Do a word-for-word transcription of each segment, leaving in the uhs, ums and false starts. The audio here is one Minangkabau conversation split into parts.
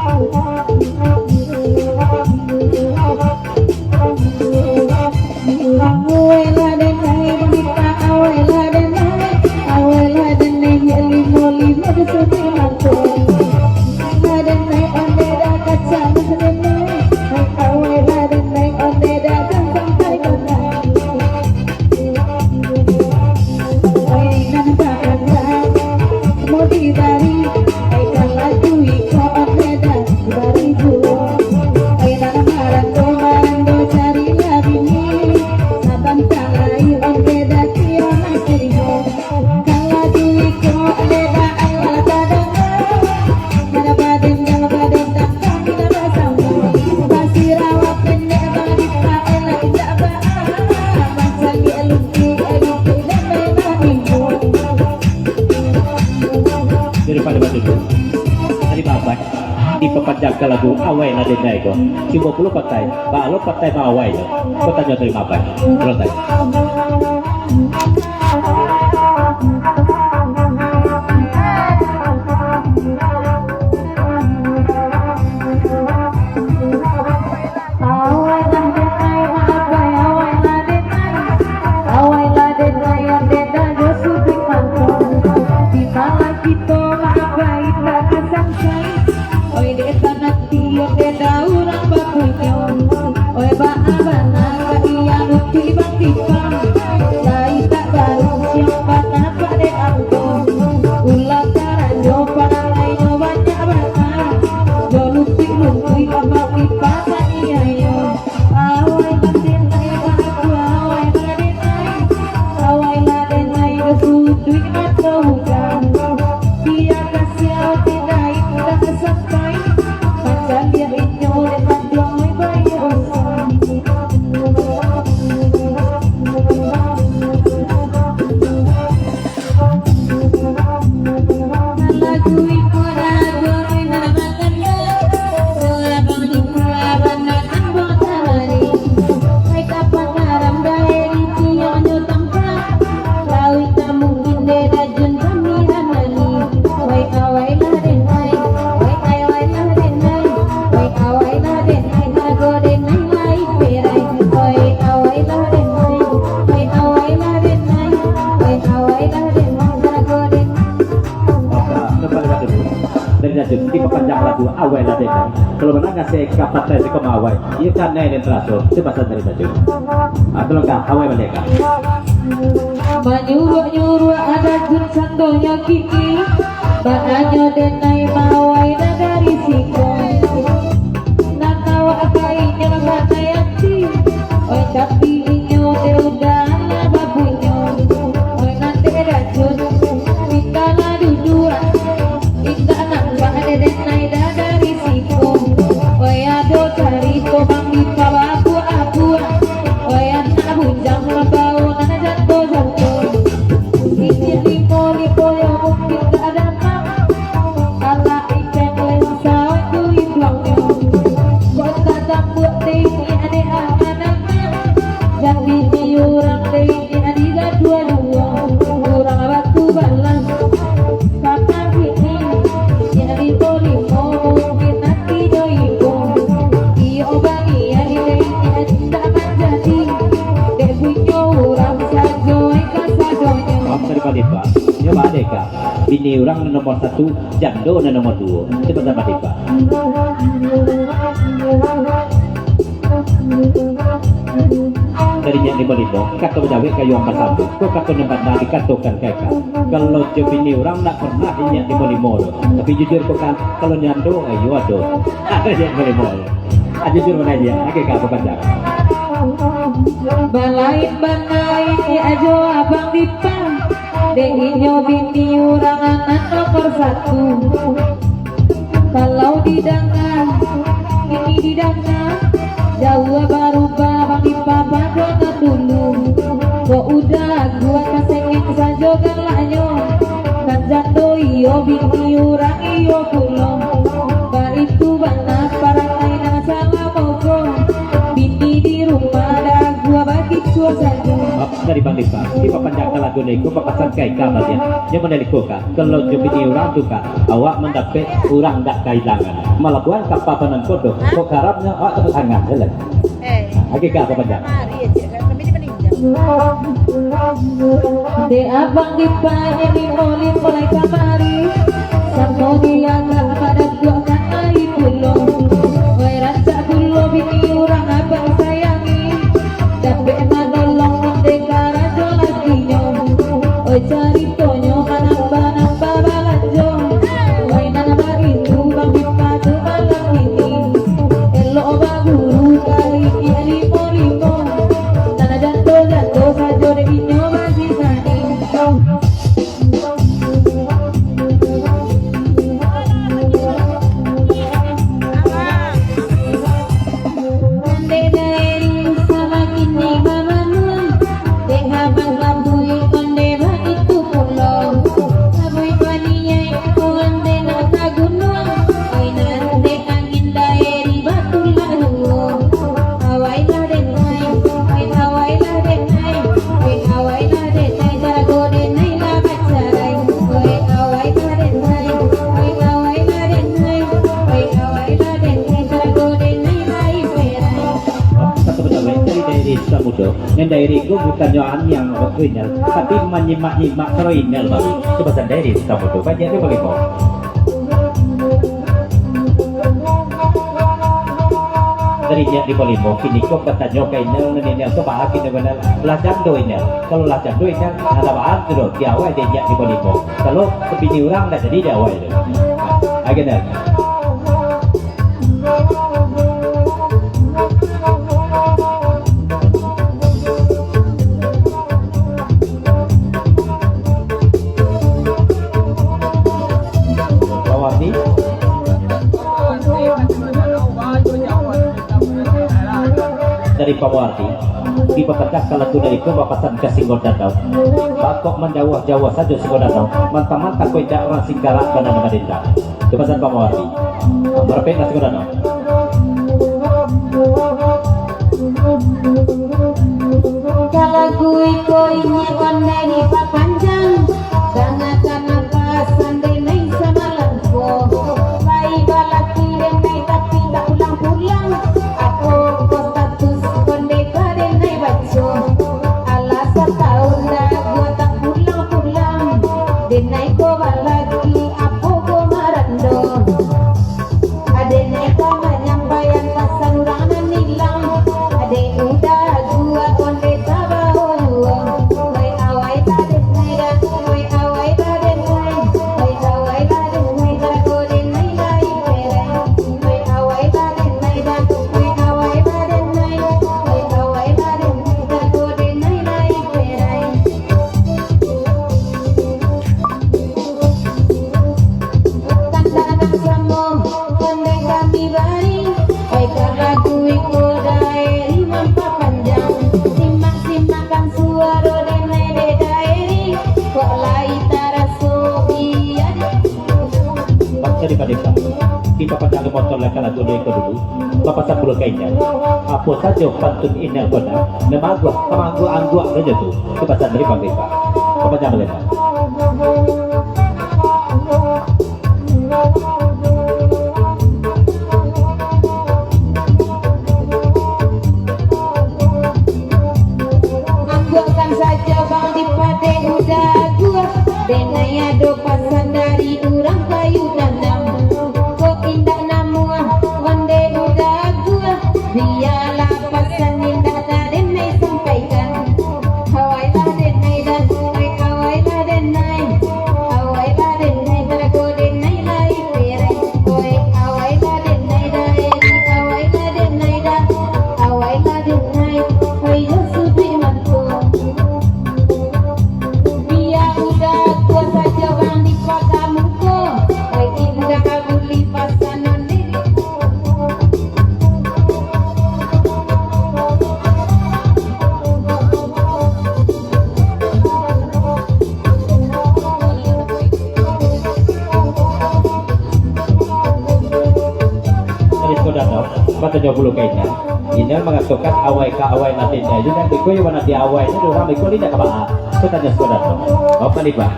Awailah denai, Bang Dipa, awailah denai, awailah denai, limo-limo di sudut mangko. Awailah denai, onde dah kacang denai, awailah denai, onde dah sampai kota. Oi, nan bakanta mau dibari, oi, kalau duit ko onde dah bari juo. Oi, nan marando-marando carilah bini, sabanta lai onde dah kiro nak kiro. Kalau duit ko onde dah alah tadanga. Daripada batu tu, tadi babai dipapanjangkan lagu Awailah Denai ko. Cubo pulo patai, baa lo patai ma awai tu. Ko tanyo tadi babai. Pulo tadi. Awailah denai, awai, awailah denai. Awailah denai, onde dah jo suduik mangko. Di malam kito, awai, indak ka sampai. Oi, dek tanah Iyo beda urang bapunyo. Oi, baa bana ka iya luti batipa. Lai tak baru siang bana pade angko. Ulah karajo parangainyo banyak bana. Jo luti-luti ka batipa taniayo. Awailah denai, awailah denai. Awailah denai, jo suduik mato bukan. Biar kasiau denai, ulah sampai. Wai, awailah denai, wai, awailah denai, wai, awailah denai, hargo denai lai perai. Wai, awailah denai, wai, awailah denai, wai, awailah denai, hargo denai. Oke, lepas dari itu, dari Datuk, dipapanjang lagu Awailah Denai. Kalau mandanga se ka patai se ka ma awai, iyo kanai den taraso, se pasan dari Datuk. Ah, tolong ka, awai baliak ka. Manyuruak-nyuruak adat jun sandonyo kini, baanyo denai mawai nan dari siko. Nan awak ka inyo kanai ati, oi, tapi inyo teh udah lah babunyo. Oi, nan dek racun, minta lah duduak. Indak nampak dek denai dah dari siko. Oi, ado carito bang di pababuak-abuak. Oi, anak bujang mambao nan jato-jato. Inyiak limo-limo yo mungkin dak dapat. Alah icek lewat sawah tu iduangnyo. Kok tak tambuak dek inyiak dek anak-anak. Jadi ni urang dek inyiak di gadua-dua. Urang batu balah. Karena bini, jadi limo-limo, mungkin nanti jo ibu. Iyo bagi, ya, di dek inyiak indak manjadi. Dek punyo urang sajo, eh, kasadonyo. Maaf, tadi baliak, Pak. Nyo baliak, Kak. Bini urang nan nomor satu, jando nan nomor duo. Itu pesan Pak Tipak. Dari nyiak limo-limo, kato bajawek kayo ambo sambung. Ko kato nan bana dikatokan ka Eka. Kalau jo bini urang ndak pernah nyiak limo-limo tu. Tapi jujur ko kan, kalau jando, ayo ado. Ado nyiak limo-limo tu. Ah, jujur bana nyiak, lagi ka apo panjang. Balain bana inyiak jo abang Dipa. Dek inyo bini urang nan nomor satu. Kalau didanga, kini didanga, jauah barubah bang Dipa pado nan dulu. Kok udah gua kasengek sajo galaknyo, nan jando iyo bini urang iyo pulo. Baitu bana parangai nan salamo ko, bini di rumah dah gua bakicuah sajo. Dari Bang Dipa, Dipa panjangkanlah Gunai ko papasan ka ika baliak. Nyo mandaliko ka, kalau jo bini urang tu ka, awak mandapek urang dak kailangan. Malabuahan kapa panangko tu, kok karamnyo awak tapasangan je lai. Eh. Agi ka apa panjang? Mari aja, kan? Kami di Maninjau. Dek abang di pagi ni molin mulai kamari. Samo dia tak pada buat kan ari pulo. Oi, rancak pulo bini urang abang sayangi. Dapek manolong ondeh karajo lakinyo. Oi, caritonyo manambah-nambah balanjo. Oi, nan barindu Bang Dipa tu malam ini. Elok baguru ka ikiak limo-limo. Nan jando-jando sajo dek inyo bajimaik. Kata batabai dari Dairi Sukamudo, nan Dairi ko bukannyo aniang awak kriminal, tapi manyimak-nyimak kriminal baru. Itu pasan Dairi Sukamudo, banyak dia boleh bawa. Dari nyiak di Polimo, kini ko katanyo ka inang nan inang tu bahagi nan bana. Lah jando inang. Kalau lah jando inang, ada bahan tu doh, di awal dia nyiak di Polimo. Kalau bini urang dah jadi di awal tu. Ha, agak dah. Pawardi. Dari Pawardi, dipapadah ka lagu dari ko bapasan ka Singgo Danau. Bakok manjauah-jauah sajo Singgo Danau, mantang-mantang ko indak urang Singkarak bana nan madendang. Itu pasan Pawardi. Marapek ka Singgo Danau. Ka lagu iko inyiak pandai dipapanjang. Dangakan apo pasan denai samalam ko. Lai balaki denai tapi tak pulang-pulang. Apo ko status konde ka denai baco. Alah satahun dah gua tak pulang-pulang. Denai ko balaki apo ko marando. Aden nyo ka manyampaian pasan urang nan ilang. Aden udah gua konde tabaho juo. Wai awai baden nai dah, wai awai baden nai, wai awai baden nai, tarago den nai lai perai. Wai awai baden nai dah, wai awai baden nai, wai awai baden nai, tarago den nai lai perai. Kami bari, oi, ka lagu iko Daeri mampapanjang. Simak-simakkan suaro denai dek Daeri, kok lai taraso bian. Bangsa di Padang, kita pandang motor lah ka lagu iko dulu. Bapak Sabul Kainyo, apo sajo pantun inyo ko nak, nan maaguah, ka maangguak-angguak sajo tu. Kepasan dari Bang Rifa. Kepasan dari Bang. Angguakan sajo Bang di padeh udah aguah, denai ado pasan dari urang Kayu Tanam. Kok indak namuah, onde udah aguah, bialah pasan indak ka denai sampaikan. Awailah denai dah, oi, awailah denai. Awailah denai, tarago denai lai perai. Oi, awailah denai dah, oi, awailah denai dah. Awailah denai, oi, yo suduik mantu. Bia udah kuasa jawang di pakamuko. Oi, indak ka buli pasanan diri. Dari Singgo Danau, batanyo pulo ka inyo. Inyo mangatokan awai ka awai nan tindai, jadi kan beko yo bana di awai tu, urang beko indak ka baa. Ko tanyo sakolah tu. Apo ni, Pak?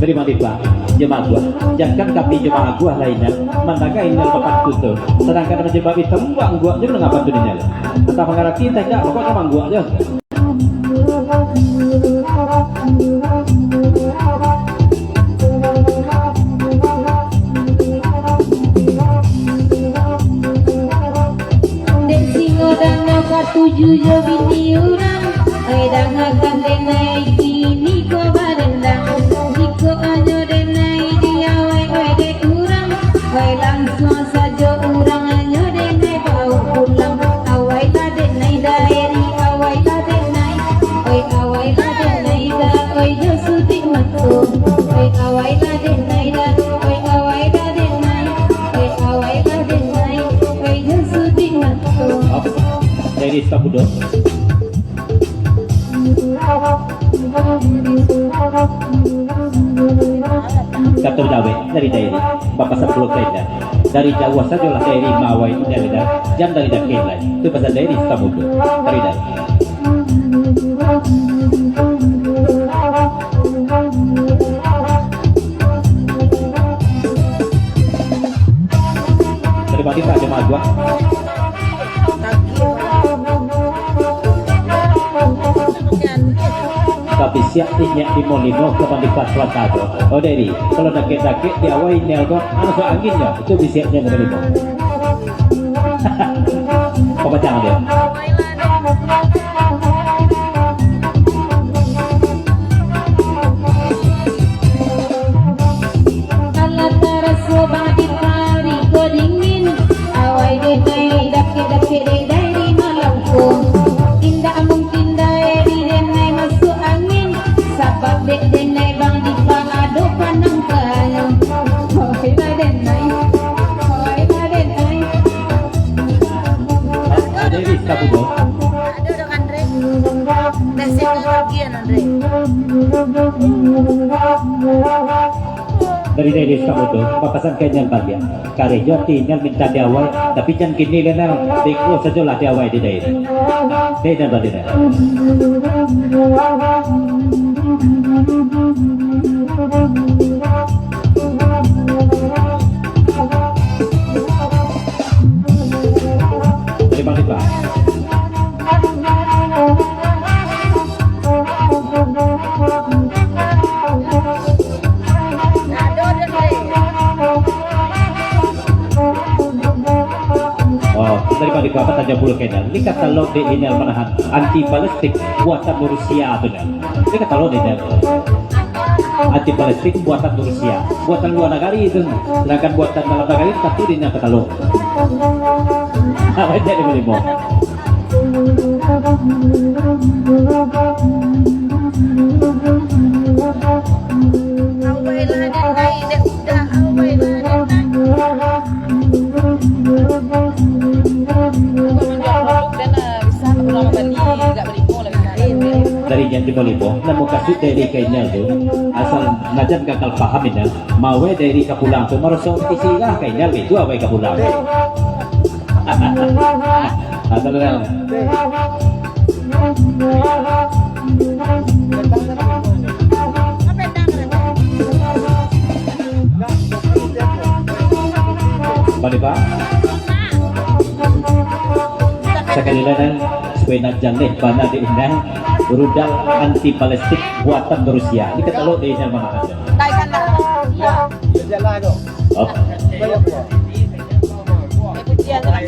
Dari mandi, Pak? Jemaah gua. Jangan kami jemaah gua lah, Inal. Mandangar Inal bapantun tu. Sadangkan jemaah itu buang gua je mandangar pantun Inal. Antah mangarati, antah indak, pokoknyo mangguak je. Dek singo danga katuju jo bini urang, ai dangakan denai kini ko barendang. Jikok anyo denai di awai, oi dek urang, oi langsuang sajo urang anyo denai baok pulang. Awai lah denai daeri, awai lah denai, oi awai lah denai da, oi jo sudik mato. Oi awai lah denai da, oi awai lah denai, oi awai lah denai, oi jo sudik mato. Dari Sabudo. Kato dawek dari daeri, bapasan pulo ka indak. Dari jauah sajolah daeri maawai indak, jan dari dakek lai. Tu pasan daeri Sabudo. Dari daeri. Dari mandi, Pak, jemaah gua. Tapi siap inyo limo-limo ka mandi, Pak, Selasa tu. Oh, Deri, kalau dakek-dakek di awai inyo ko, anu, so angin yo, itu bisiaknyo limo-limo. Pamacang dia. Alah taraso bang di pari ko dingin, awai denai dakek-dakek dek daeri malam ko. Indak mungkin daeri denai masuak angin, sabab dek denai bang di pa ado panangkanyo. Awai lah denai, awai lah denai. Ada di Sabudo. Ada dong, Andre. Besok lagi ya, Andre. Dari Dede Sabudo, bapasan ka inyo baliak. Karejo ati inyo mintak di awai, tapi jan kini lai, Nel. Beko sajolah di awai di Dede. Dede baliak, Nel. Terima kasih, Pak. Oh, dari pagi tu apa tanya pula kena? Ni kata lo di ini manahan anti balistik buatan Rusia tu kan. Ni kata lo di ini. Anti balistik buatan Rusia, buatan luar nagari tu. Sedangkan buatan dalam nagari satu di nak kata lo. Apa jadi boleh mau? Dari janji malibo, namo kasut dari kainnya tu, asal najan gagal paham ini, mawe dari kapulang tu, maraso isi lah kainnya itu awai kapulang. Atau dah. Balik, Pak. Sakali lah, Nang, supaya nak jaleh bana di Inang, rudal anti balistik buatan Rusia. Ini katalog di Inang mana ada? Taikan lah. Iya. Jalan tu. Oh. Banyak buah. Ikuti aja lah.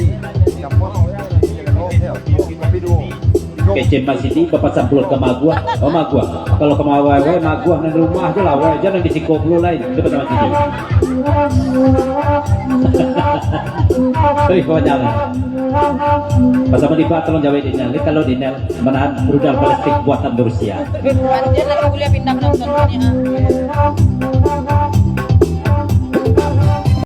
Kecil Masidi bapasan pulo ka Maguah. Oh, Maguah. Kalau ka Maguah, Maguah nan rumah tu lah, wai. Jangan di siko pulo lain. Itu betul Masidi. Terus kau jangan. Pasal mandi Pak, tolong jawab di Nel. Kalau di Nel, manahan rudal balistik buatan Rusia. Dia nak kuliah pindah ke dalam sana, ya.